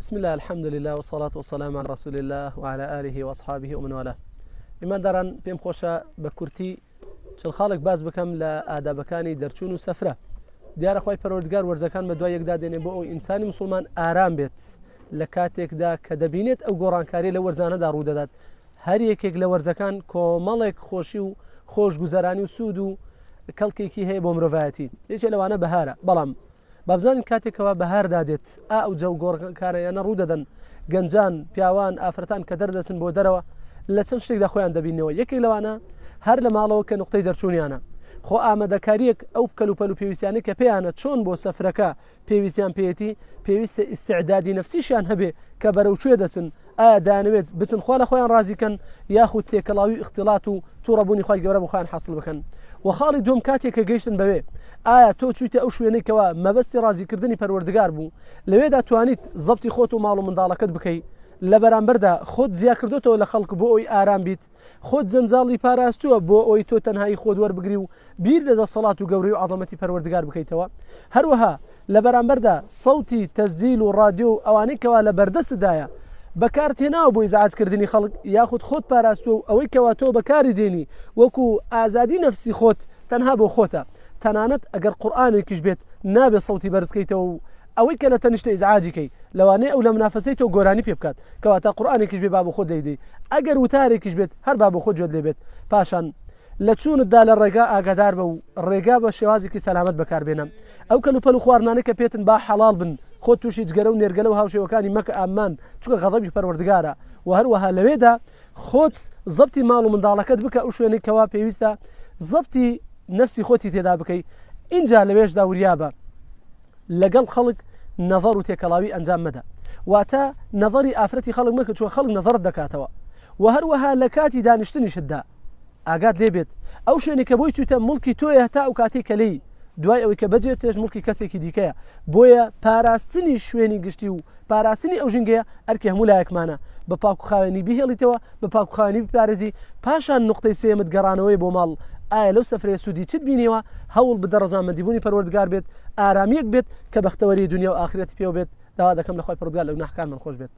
بسم الله الحمد لله والصلاة والسلام على رسول الله وعلى آله وأصحابه ومن والاه ئیمانداران پێم خۆشە بە کورتی چەند خاڵێک باس بکەم لە ئادابەکانی دەرچوون و سەفرە دیارە خوای پەروەردگار وەرزەکان بە دوای یەکدا دێنێ بۆ ئەو ئینسانی مسلمان ئارام بێت لە کاتێکدا کە دەبینێت ئەو گۆڕانکاری لە وەرزانەدا ڕوودەدات هەر یەکێک لە وەرزەکان کۆمەڵێک خۆشی و خۆشگوزەرانی و سوود و کەڵکێکی هەیە بۆ مرۆڤایەتی یەکێ لەوانە بەهارە بەڵام با بزانین کاتێک کەوا بەهار دادێت ئا ئەو جەو گۆڕانکاریانە ڕوو دەدەن گەنجان پیاوان ئافرەتان کە دەردەچن بۆ دەرەوە لە چەند شتێکدا خۆیان دەبینەوە یەکێک لەوانە هەر لە ماڵەوە کە نقطەی دەرچوونیانە خۆ ئامادەکاریەک ئەو کەلوپەل و پێویستیانەی کە پێیانە چۆن بۆ سەفرەکە پێویستیان پێیەتی پێویستە ئیسعدادی نەفسیشیان هەبێ کە بەرەو کوێ دەچن ئایا دەیانەوێت بچن خوا لە خۆیان ڕازی کەن یاخود تێکەڵاوی و ئیختیڵات و توڕەبوونی خوای گەورە بۆ خۆیان حاسڵ بکەن وە خاڵی دووەم کاتێک کە گەیشتن بەوێ ئایا تۆ چوویتە ئەو شوێنەی کەوا مەبەستی ڕازیکردنی پەروەردگار بوو لەوێدا توانیت زەبتی خۆت و ماڵ و منداڵەکەت بکەی لە بەرامبەردا خۆت جیاکردۆتەوە لە خەڵک بۆ ئەوی ئارام بیت خۆت جەنجاڵی پاراستووە بۆ ئەوەی تۆ تەنهایی خۆت وەربگری و بیر لە دەسەڵات و گەورەی و عەزەمەتی پەروەردگار بکەیتەوە هەروەها لە بەرامبەردا سەوتی تەسجیل و ڕادیۆ و ئەوانەی کەوا لە بەردەستدایە بەکارت هێناوە بۆ ئیزعاج کردنی خەڵک یاخود خۆت پاراستووە و ئەوەی کەوا تۆ بەکاری دێنی وەکو ئازادی نەفسی خۆت تەنها بۆ خۆتە تەنانەت ئەگەر قورئانێکیش بێت نابێ سەوتی بەرز کەیتەوە و ئەوەی کە لە تەنیشتە ئیزعاجی کەی لەوانەیە ئەو لە منافەسەی تۆ گۆرانی پێ بکات کەواتە قورئانێکیش بێ با بۆ خۆت لێی دەی ئەگەر وتارێکیش بێت هەر با بۆ خۆت گوێت لێ بێت پاشان لە چوونتدا لە ڕێگا ئاگادار بە و ڕێگا بە شێوازێکی سەلامەت بەکاربێنە. ئەو کەلوپەل و خواردنانەی کە پێتن با حەڵاڵ بن، خۆت تووشی جگەرە و نێرگەلە و هاوشێوەکانی مەکە ئامان، چونکە غەزەبی پەروەردگارە، وە هەروەها لەوێدا خۆت زەبتی ماڵ و منداڵەکەت بکە ئەو شوێنەی کەوا پێویستە زەبتی نەفسی خۆتی تێدا بکەی، ئینجا لەوێشدا وریابە. لەگەڵ خەڵک نەزەر و تێکەڵاوی ئەنجام مەدە واتە نەزەری ئافرەتی خەڵک مەکە چونکە خەڵک نەزەرت دەکاتەوە وە هەروەها لە کاتی دانیشتنیشتدا ئاگات لێ بێت ئەو شوێنی کە بۆی چوویتە موڵکی تۆیە هەتا ئەو کاتەی کە لێی دوای ئەوەی کە بەجێت تێش موڵکی کەسێکی دیکەیە بۆیە پاراستنی شوێنی گشتی و پاراستنی ئەو ژینگەیە ئەرکی هەموو لایەکمانە بە پاک و خاوێنی بیهێڵیتەوە بە پاک و خاوێنی بپارێزی پاشان نوقتەی سێیەمت گەڕانەوەیە بۆ ماڵ ئایا لەو سەفرەیە سوودی چت بینیوە هەوڵ بدە ڕەزامەندی بوونی پەروەردگار بێت ئارامیەک بێت کە بەختەوەری دونیا و ئاخرەتی پێوە بێت داوا دەکەم لە خوای پەروەردگار لە گوناحەکانمان خۆش بێت.